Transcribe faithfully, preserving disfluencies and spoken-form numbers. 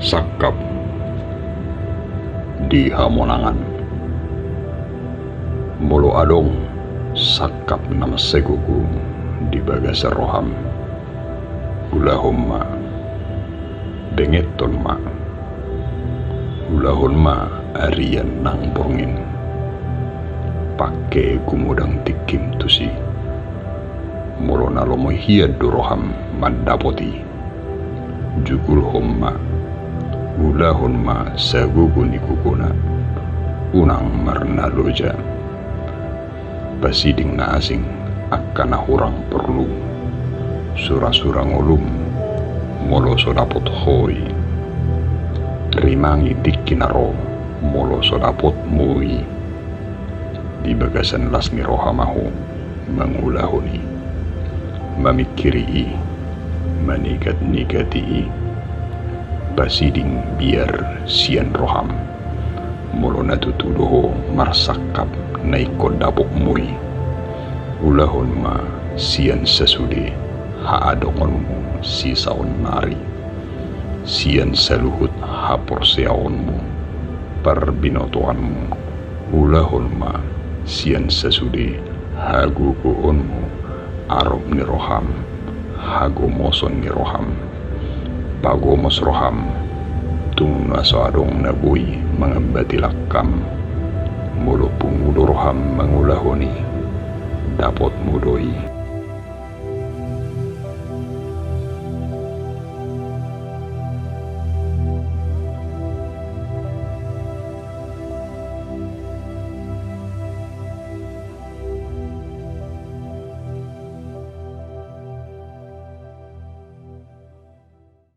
Sangkap di hamonangan. Molo adong sangkap na marsagogo di bagasan roham, ulahon ma, bengethon ma, ulahon ma arian nang borngin. Pangke gumodang tingkim tusi. Molo na lomo hian do roham mandapot i, jugulhon ma, ulahon ma sagogo ni gogona, unang marnaloja. Pasiding na asing angka na hurang porlu, surasura ngolum molo so dapot ho i. Rimangi tingki na ro molo so dapotmu i. Di bagasan las ni roha ma ho mangulahon i, mamingkiri i, manigatnigati i. Pasiding biar sian roham. Molo na tutu do ho marsangkap na ingkon dapotmu i, ulahon ma sian sasude haadongonmu sisaonnari, sian saluhut haporseaonmu, parbinotoanmu, ulahon ma sian sasude hagogoonmu, arop ni roham, hagomoson ni roham. Pagomos roham, tung na so adong na boi mangambati langkam. Molo pungu do roham mangulahon i, dapotmu do i.